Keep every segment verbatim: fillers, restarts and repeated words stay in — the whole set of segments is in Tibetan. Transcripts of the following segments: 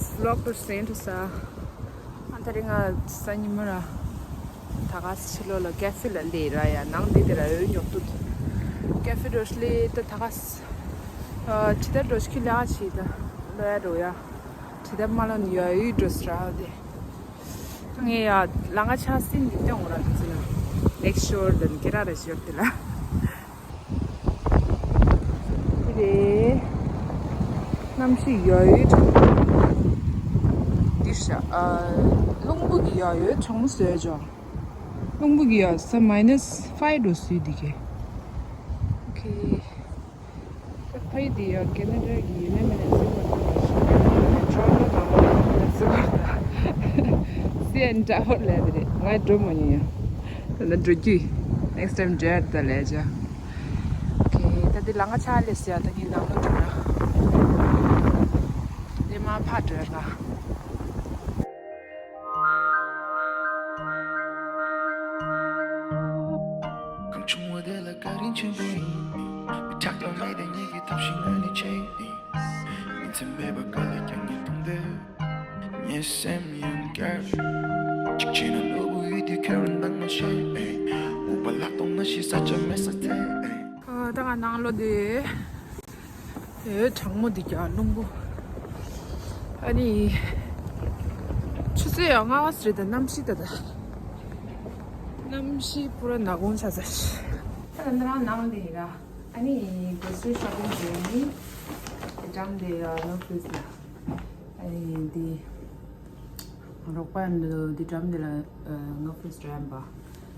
ཝི་ལོག་པར་སེན་ཏུ་ས། ཨ་ད་རིང་ང་སང་ཉིན་མོ་ར། ད་ག་ཕྱི་ལོགས་ལ་ཀེ་ཕེ་ལ་སླེབས་ར་ཡ། ནང་འདི་དེ་ར་འོད་ཉོག་ཏུ། ཀེ་ཕེ་འགྲོ་སླེབས་ད་ད་ག་ཨ་ཇི་ལྟར་འགྲོ་ཤི་ལ་ཆི་ད་ལོ་ཡ་འགྲོ་ཡ། ཇི་ལྟར་མ་ལོ་ནི་ཡ་འོད་འགྲོ་སི་ར་དེ། ངས་ཡ་ལ་ང་ཆ་སིན་འདི་སྟོན་འོ་ར་དེ་ཚོ་ལ། ལེག་ཤོར་ལ་ནི་ཀེ་ར་ར་ཞོར་དེ་ལ། འདི་རེད། གནམ་གཤིས་ཡོད་ཡོད། འདི་ཤ་ཨ། རླུང་བུ་གི་ཡོད་ཡོད་གྲང་མོ་བཟོས་ཅོ། རླུང་བུ་གི་ཡོད་ས་མའི་ནས་ཕའིབ་འགྲོ་སུས་འདི་གས། ཨོ་ཁེ། ཕའིབ་འདི་ཡོད་ཀེ་ན་ཌ་གི་ཡུ་ནི་མི་ནས་ཟི་བར་ད་ཤ་ཀེ་ན་ཌ་ཊོ་རོན་ཊོ་ནང་ལ་ཟི་བར་ད། སི་ཨེན་ཊ་ཝར་ལས་འདི་རེད། ང་འགྲོ་མ་ཡིན་ཡ། ད་ལྟ་འགྲོ་རྒྱུ། ནེགསི་ཊའིམ་འབྲེལ་ད་ལས་ཅོ། ཨོ་ཁེ། ད་འདི་ལ་ང་ཆ་ལས་སི་ཡ་ད་ངའི་ནང་ལོ་འགྲོ་ན། འདི་མ་ཕ་འགྲོ་ན། གང་བྱུང་བ་དེ་ལ་བཀའ་དྲིན་ཆེན་པོ་ཡིན། མི་ཆགས་ཐོག་མེད་དེ་ཉིད་ཀྱི་ཐབས་ཤེས་ངོས་ནས་བྱེད་ཡིན། མི་ཚེ་མེད་པ་ག་ལ་ཀྱང་ཉིད་མཐོང་དེ། ངའི་སེམས་ཡང་བསྐྱར། གཅིག་བྱས་ན་ནོར་བུ་ཡུལ་དུས་ཁ་རུ་འདང་མ་བྱེད། དབུགས་པ་ལྷག་གཏོང་མ་བྱེད་ས་ཆ་མེད་ས་ཐད། ཨ་ད་ང་ནང་ལོ་དེ། དེ་གྲང་མོ་འདི་ཀྱང་རླུང་བུ། ཨ་ནི། ཆུ་ཚོད་ཡང་ལྔ་བ་ཟེར་ད་གནམ་གཤིས་ད་ད། གནམ་གཤིས་པུ་ར་ནག་གུང་ཆ་ཚ་ཤི། ད་ད་རང་ནང་འདི་ར། ཨ་ནི་གོ་སི་རི་ཤོ་པིང་བྱས་ནི། འགྲམ་དེ་ཡང་ནོ་ཕིས་ལ། ཨ་ནི་འདི། རོགས་པ་འདི་འདི་འགྲམ་འདི་ལ་ནོ་ཕིས་འགྲམ་པ།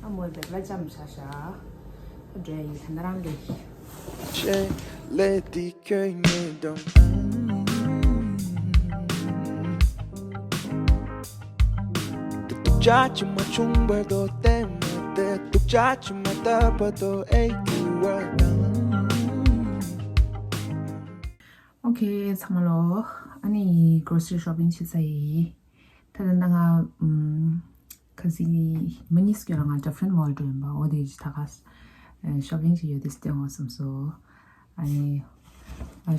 ཨ་མོའི་བེག་ལ་ཅམ་ཤ་ཤ། འགྲོ་ཡི་ད་ན་རང་གི། ཆེ་ལེ་དི་ཁྱོད་ཉེ་དང་། དུག་ཆ་ཆི་མ་ཆུང་བར་དོ་ཏེ་མ་ཏེ་དུག་ཆ་ཆི་མ་ཏ་བར་དོ་ཨེ་ཀི་བར་དང་། ཨོ་ཁེ་ཚང་མ་ལོ། ཨ་ནི་གོ་སི་རི་ཤོ་པིང་བྱེད་ས་ཡི། ད་ལྟ་ང་ཨམ། ཁ་སང་མ་ཉིས་སྐྱོ་ལ་ང་ཌི་ཕ་རེན་ཊི་མོལ་འགྲོ་ཡིན་པ། འོ་དེ་ཅི་ད་ག་ཤོ་པིང་ཅི་ཡོད་དེ་སྟེང་འོ་བསམ་སོ། ཨ་ནི་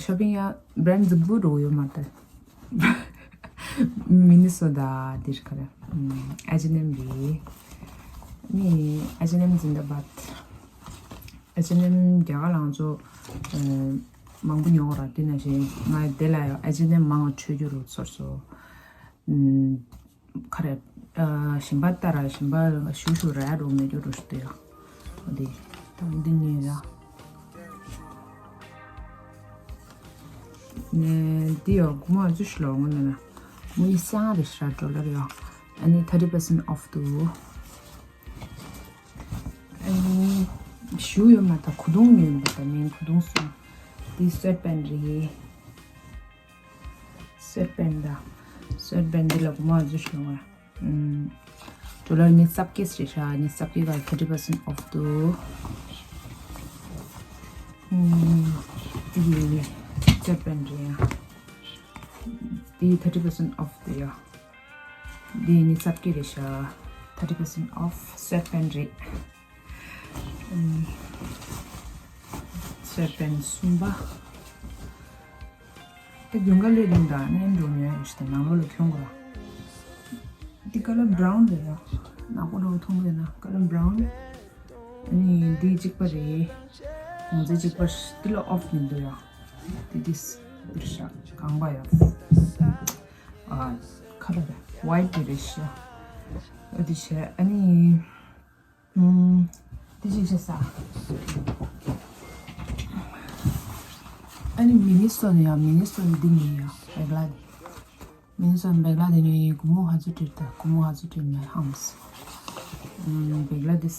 ཤོ་པིང་ཡ་བྷི་རེན་ཌི་ཛི་བུ་འགྲོ་ཡོད་མ་ད། མི་ནི་སོ་ད་དེ་རི་ཁ་ར་ཨེཆ་ཨེན་ཨེམ་རེད། ནི་ཨེཆ་ཨེན་ཨེམ་ཛིན་ད་བཱད། ཨེཆ་ཨེན་ཨེམ་རྒྱ་གར་ལང་ཚོ་མང་པོ་ཉོ་ག་ར། དེ་ན་ཞེ་ང་དེ་ལ་ཡ་ཨེཆ་ཨེན་ཨེམ་མང་བ་འཕྲོད་རྒྱུ་རུ་ཚོར་སོ། ཁ་རེ། ཞིམ་པ་ལྟ་ར་ཞིམ་པ་ཞུ་ཞུ་ར་རུ་མེད་རྒྱུ་རུ་ཞུ་དུ་ཡ། འོ་དེ། ད་འདི་ཉོས་ཡ། ནས་འདི་ཡ་གུ་མ་ཚུ་ཤི་ལོ་ངོ་ན་ན། མུ་ནི་སང་རེ་ཤ་ཌོ་ལར་ཡ། ཨ་ནི་ཐར་ཊི་པར་སེན་ཊི་ཨོཕ་དུ། ཨ་ནི་ཞུ་ཡོད་མ་ད་ཁུ་དུང་ཉོས་མ་ད་མིན་ཁུ་དུང་སོང་། འདི་སུའེ་ཊི་པེན་རེད། སུའེ་ཊི་པེན་ད། སུའེ་ཊི་པེན་འདི་ལ་གོ་མ་བཟོ་ཤོག་ཨ། ཨུམ། ཌོ་ལར་ཉི་ཤུ་རྩ་བརྒྱད་རེད་ཤག་ཉི་ཤུ་རྩ་བརྒྱད་ག་ཐར་ཊི་པར་སེན་ཊི་ཨོཕ་འདུག་ཨུམ། འདི་སུའེ་ཊི་པེན་རེད་ཡ། འདི་ཐར་ཊི་པར་སེན་ཊི་ཨོཕ་འདུག་ཡ། འདི་ཉི་ཤུ་རྩ་བརྒྱད་རེད་ཤག་ཐར་ཊི་པར་སེན་ཊི་ཨོཕ་སུའེ་ཊི་པེན་རེད། ཨུམ། སུའེ་ཊི་པེན་གསུམ་པ། དེ་རྒྱུན་ག་ལོས་རིང་དང་ནས་འགྲོ་ཉོས་ཡོད་ཞིག་དང་ནང་ལོགས་ལ་ཁྱོང་དགོས་ར། འདི་ཀ་ལར་བྷ་རའུན་རེད་ར། ནག་པོ་ལོ་མཐོང་རེད་ན་ཀ་ལར་བྷ་རའུན། ཨ་ནི་འདི་གཅིག་པ་རེད། གོང་ཚད་གཅིག་པ་ཞིག་འདི་ལ་ཨོཕ་མི་འདུག་ཡ། འདི་འདི་འདིར་ཤག་རྐང་པ་ཡ། ཨ་ཁ་ལ་རེད་ཝའིཊ་དེ་རེད་ཤག་འོ་འདི་བྱས་ཨ་ནི། ཨུམ། དེ་ཅིག་བྱེད་ས། ཨ་ནི་མི་ནི་སོ་ནི་ཡ་མི་ནི་སོ་ནི་འདི་ནི་ཡ་བེག་ལ་ནི། མི་ནི་སོ་ནི་བེག་ལ་དེ་ནི་གུ་མོ་ཧ་ཚོ་བྲིས་ད་གུ་མོ་ཧ་ཚོ་བྲིས་ནི་ཧམ་སི། ཨུམ། བེག་ལ་དེ་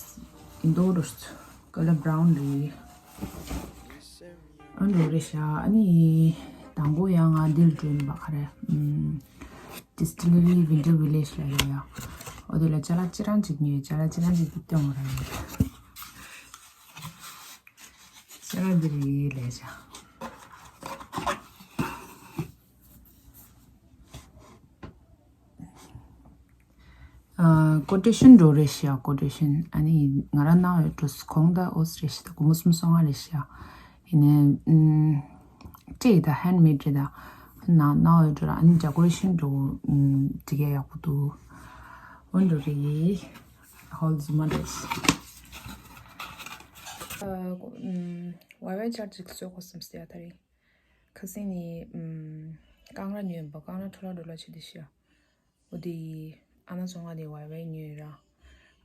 ཨིན་དོ་རོ་སི་ཀ་ལར་བྷ་རའུན་རེད། ཨ་འགྲོ་རེད་ཤག་ཨ་ནི་དང་པོ་ཡང་ང་འདིར་འགྲོ་ཡིན་པ་ག་རེ། ཨུམ། Distillery Winter Village ལ་ཡོད་ཡ། འོ་དེ་ལ་ཅ་ལག་ཅི་རང་ཅིག་ཉོས། ཅ་ལག་ཅི་རང་ཅིག་འདི་སྟོན་དགོས་ར་ཡིན། ཅ་ལག་འདི་རེད་ལས་བྱ། ཀོ་ཊེ་ཤན་འགྲོ་རེད་ཤག་ཀོ་ཊེ་ཤན་ཨ་ནི་ང་རང་ནང་ཡོད་འགྲོ་གོང་ད་ཨོ་སི་རེད་ཤག་ད་གོ་མོ་སུམ་སོང་ང་རེད་ཤག་ཡིན་ནའི་ཨུམ། སྤྲེལ་ད་ཧན་མེད་རེད་ད། ན་ན་འོ་འགྲོ་ར། ཨ་ནི་decoration འགྲོ་འགྲིག་ཡག་པོ་འདུག་འོ་འགྲོ་རེད། ཧོལ་ཟི་མ་འགྲོ། ཝའི་ཝའི་ཅར་ཅིག་བཟོ་དགོས་བསམ་སྟེ་ཡ་ད་རེད། ཁ་སང་ནི་ཨམ་ཀང་ར་ཉོས་པ། ཀང་ར་འཕྲོ་བརླག་འགྲོ་ལ་བྱེད་དེ་ཤི་ཡ། འོ་དེ་ཨ་མ་ཛོན་ང་ནས་ཝའི་ཝའི་ཉོས་ར།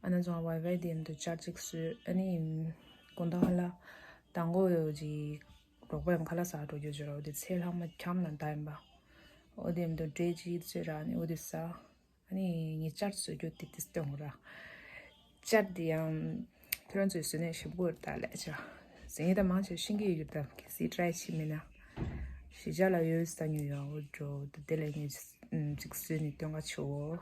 ཨ་མ་ཛོན་ཝའི་ཝའི་དེ་འདུག་ཅར་ཅིག་བཟོས། ཨ་ནི་དགོང་དག་ཧ་ལ་དང་པོ་ཡོད་ཅིག་རོགས་པ་ཡང་ཁ་ལག་ཟ་འགྲོ་རྒྱུ་བྱོས་ར། འོ་དེ་ཚེ་ལྷག་མ་འཁྱམ་ན་ད་ཡིན་པ། འོ་དེ་འདུག་འབྲས་ཅིག་བཟོས་ར། ཨ་ནི་འོ་དེ་ཟ། ཨ་ནི་ངས་ཅར་བཟོ་རྒྱུ་དེ་དེ་སྟོན་དགོས་ར། ཅར་དེ་ཡང་ཁྱོད་རང་ཚོས་བཟོས་ནས་ཞིམ་པོ་རེད་ད་ལས་ཅ། ཟིན་ཡིན་ད་མང་ཆེ་ཤེས་ཀྱི་ཡོད་ད། གལ་སྲིད་try བྱས་མེད་ན། གཞིས་ཆགས་ལ་ཡོད་ས་ཉོ་ཡ། འོ་འགྲོ་དེ་ལས་ངས་ཅིག་བཟོས་ནས་སྟོན་ག་ཆོག་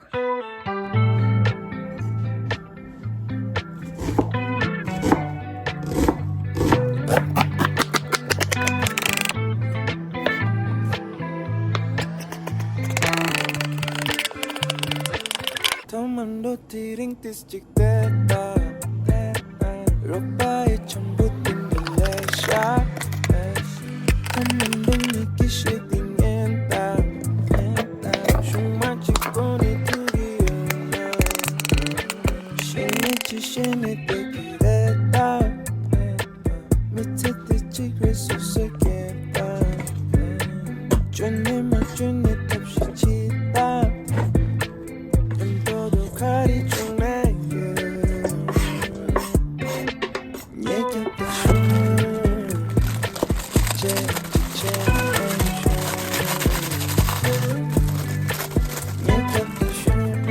ཐོག་མ་འགྲོ་དེ་རིང་ཏིས་ཅིག་བསྡད་པ། རོགས་པ་ཡི་ཆང་བུ་དེ་འདི་ལས་ཤ། ཐོག་མ་འགྲོ་ནི་ཀི་ཤེས་དེ་ཉན་ད། གཞུང་མ་གཅིག་པོ་ནི་ཐུག་གི་ཡོད་ན། ཤེས་ནི་ཅི་ཤེས་ནི་དེ་གི་རེད་ད། མི་ཚེ་དེ་གཅིག་རེད་སུ་ཟེར་མཁན་དང་། བཅོས་ནས་མ་བཅོས་ནས་ཐབས་ཤེས་བྱེད་དང་། དོན་དོ་དོ་ག་རེ་བྱུང་ན་ཡོད། ཉེ་སྐྱབས་དེ་ཤོད། ཅེ་ཅེ་ཅེ། ཉེ་སྐྱབས་དེ་ཤོད།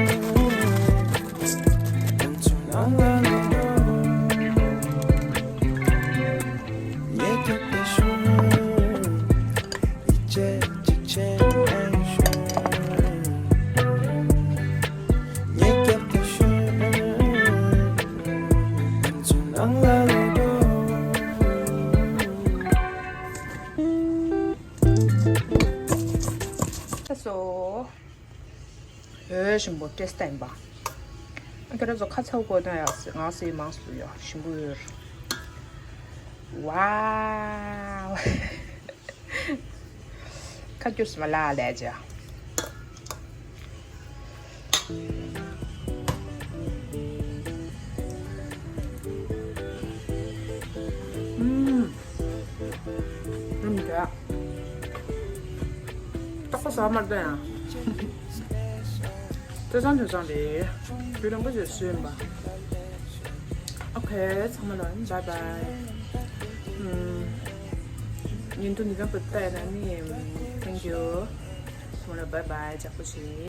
ད་སོ། ཡོད་ཞིམ་པོ་ཏེས་ཏ་ཡིན་པ། ཨ་ཁྱོད་རང་ཚོ་ཁ་ཚ་བོ་དགོས་ན་ཡ་ང་སི་མང་སུ་ཡོད་ཞིམ་པོ་ཡོད། ཝའོ། ཁ་སྐྱུར་སི་མ་ལ་ལས་ཅ། ཨུམ། ཨུམ་ཡ། ཏག་ཏག་ཟ་མ་རེད་ཡ། ཐོས་བསམ་ཐོས་བསམ་རེད། རྒྱུན་རིང་པོ་ཞིག་བཟོས་ཡིན་པ། ཨོ་ཁེ། ཚང་མ་ལ་bye bye། ཨུམ། ཉིན་དུ་ནི་གང་པོ་ལྟ་ཡ་ན་ནི། Thank you། ཚང་མ་ལ་bye bye། ཇག་པོ་བྱེད།